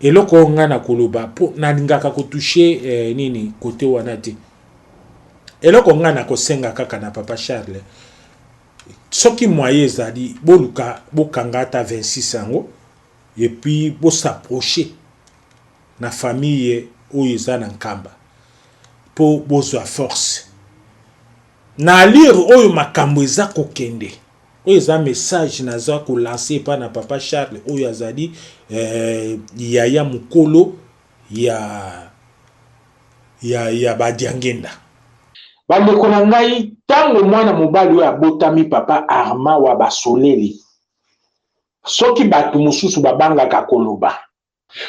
Eloko oyo ngai nakoloba mpo nalingaka kotouche nini kote wana te. Eloko ngai nakosenga kaka na papa Charles, soki moyen ezali boluka bokanga ata 26 yango et puis bosapproche na famille oyo eza na Nkamba mpo bozwa force na allure oyo makambo eza kokende. Oyo eza message naza kolancer epai na papa Charles oyo azali yaya mokolo ya Badiangenda. Bandeko na ngai, ntango mwana mobali oyo abotami papa Armand wa Basoleli, soki bato mosusu babangaka koloba,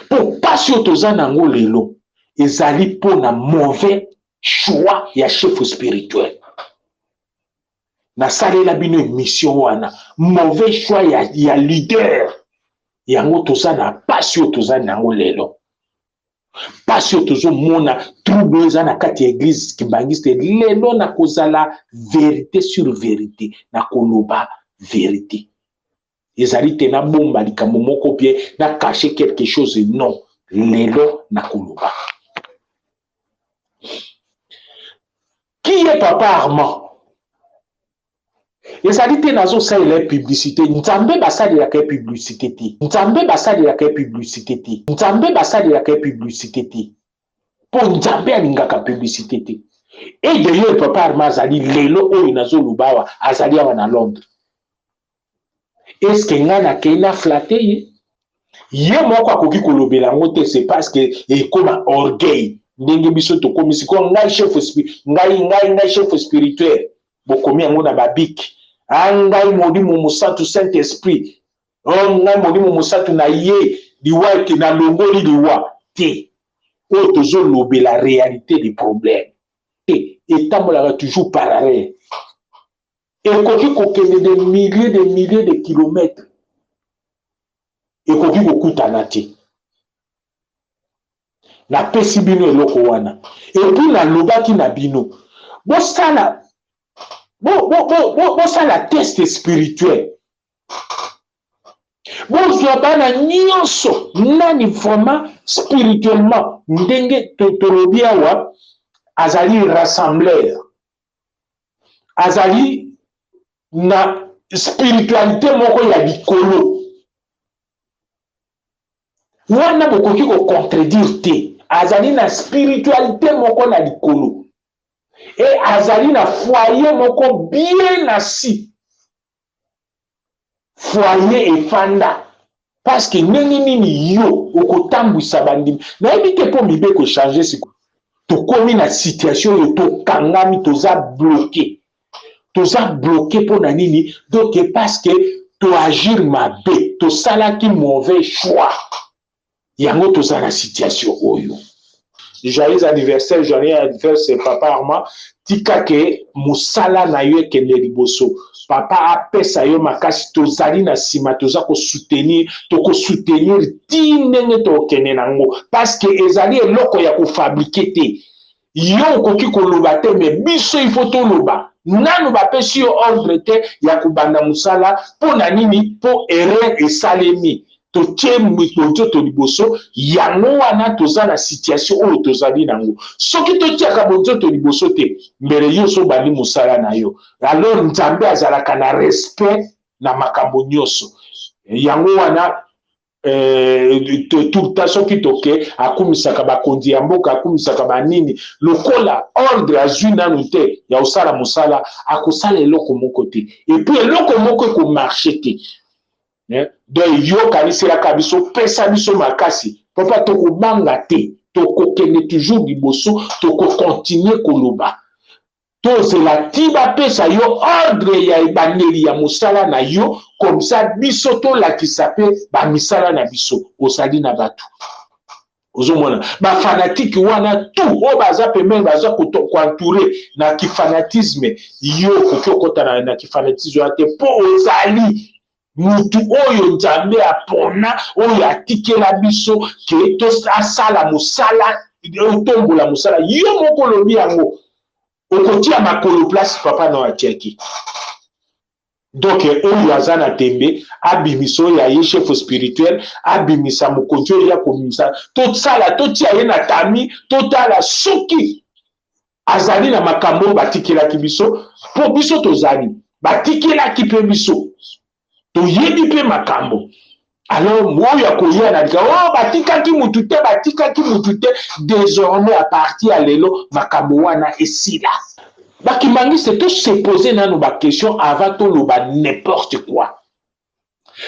mpo pasi oyo toza nango lelo ezali mpo na mauvais choix ya chef spirituel. Nasalela bino émission wana, mauvais choix ya leader, yango toza na pasi oyo toza nango lelo. Pasi oyo tozomona trouble eza na kati ya église kimbangiste lelo, na kozala vérité sur vérité, na koloba vérité. Ezali te nabomba likambo moko bien, na cacher quelque chose, non. Lelo na koloba. Qui est papa Armand? Ezali te nazosalela publicité. Nzambe basalelaka publicité te. Nzambe basalelaka publicité te. Nzambe basalelaka publicité te. Po Nzambe alingaka publicité te. Et d'ailleurs papa Armand azali lelo oyo nazoloba awa, azali awa na Londres. Est-ce que nga nakei na flatter ye? Ye moko akoki kolobela yango te, c'est parce que ekoma orgueil. Ndenge biso tokomi sikoyo, ngai chef ngai ngai ngai chef spirituel, bokomi yango na babiki. Ah, ngai molimo mosantu, Saint Esprit. Oh, ngai molimo mosantu na ye liwa ete nalongoli liwa te. Oyo tozolobela réalité des problèmes. Te, etambolaka toujours parallèle. Ekoki kokende de milliers de milliers de kilomètres, ekoki kokutana te. Napesi bino eloko wana. Et puis nalobaki na bino, bosala bosala test spirituel. Bozwa bana nyonso nani vraiment spirituellement, ndenge tolobi awa, azali rassembleur, azali na spiritualité moko ya likolo wana, bokoki kocontredire te. Azali na spiritualité moko na likolo e azali na foyer moko bien assis, foyer efanda. Parce que ndenge nini yo okotambwisa bandimi? Nayebi te mpo mibeko change. Siko tokomi na situation oyo tokangami, toza bloqué, toza bloqué. Mpo na nini? Donc parce que toagir mabe, tosalaki mauvais choix, yango toza na situation oyo. Joyeux anniversaire, joyeux anniversaire papa Armand. Tika ke mosala na yo ekende liboso. Papa apesa yo makasi. Tozali na nsima, toza kosoutenir, tokosoutenir ti ndenge tokende nango, parce que ezali eloko ya kofabriquer te. Yo okoki koloba te, mais biso il faut toloba. Nanu bapesi yo ordre te ya kobanda mosala. Mpo na nini? Mpo erreur esalemi, totie bonzoto liboso. Yango wana toza na situation oyo tozali nango. Soki totiaka bonzoto liboso te, mbele yo so obandi mosala na yo. Alors Nzambe azalaka na respect na makambo nyonso. Yango wana tout le temps soki toke, akumisaka bakonzi ya mboka, akumisaka banini. Lokola ordre azwi nanu te ya kosala mosala, akosala eloko moko te, et puis eloko moko ekomarcher te. Donc yo kaniselaka biso, pesa biso makasi papa. Tokobanga te, tokokende toujours liboso, tokocontinuer koloba. Tozela ti bapesa yo ordre ya ebandeli ya mosala na yo, comme ça biso tolakisa mpe bamisala na biso. Ozali na bato, ozomona bafanatiques wana tout oyo baza pembeni, baza koentourer na kifanatisme. Yo okoki okɔta na kifanatisme wana te, mpo ozali mutu oyo Nzambe apona, oyo atikela biso ke asala mosala, otombola mosala. Yo moko olobi yango, okotia makolo place papa na atiaki. Donc oyo aza na tembe abimisa oyo aye chef spirituel, abimisa mokonzi oyo ya kobimisa, tosala totia ye na tami, totala soki azali na makambo oyo batikelaki biso, mpo biso tozali batikelaki mpe biso toyebi mpe makambo. Alors oyo akoya na lika oyo oh, batikaki mutu te, batikaki mutu te. Désormais, à partir ya lelo, makambo wana esila. Bakimbanguiste, tose pose nano baquestion avant toloba n'importe quoi,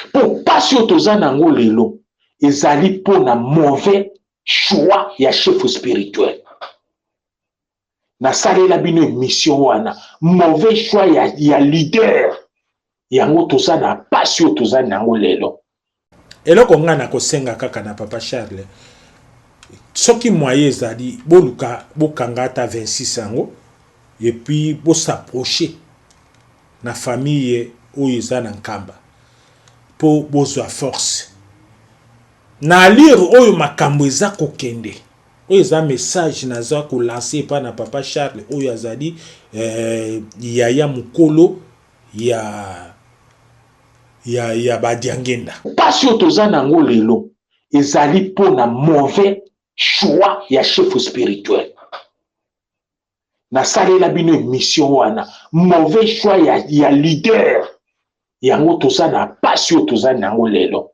mpo mpasi oyo toza nango lelo ezali mpo na mauvais choix ya chef spirituel. Nasalela bino émission wana, mauvais choix ya leader, yango toza na mpasi oyo toza nango lelo. Eloko ngai nakosenga kaka na papa Charles, soki moyen ezali, boluka bokanga ata 26 yango et puis bos'approche na famille oyo eza na Nkamba mpo bozwa force na alire oyo makambo eza kokende. Oyo eza message naza kolancer epai na papa Charles oyo azali yaya mokolo ya Badiangenda. Mpasi oyo toza nango lelo ezali mpo na mauvais choix ya chef spirituel. Nasalela bino émission wana, mauvais choix ya leader, yango toza na mpasi oyo toza nango lelo.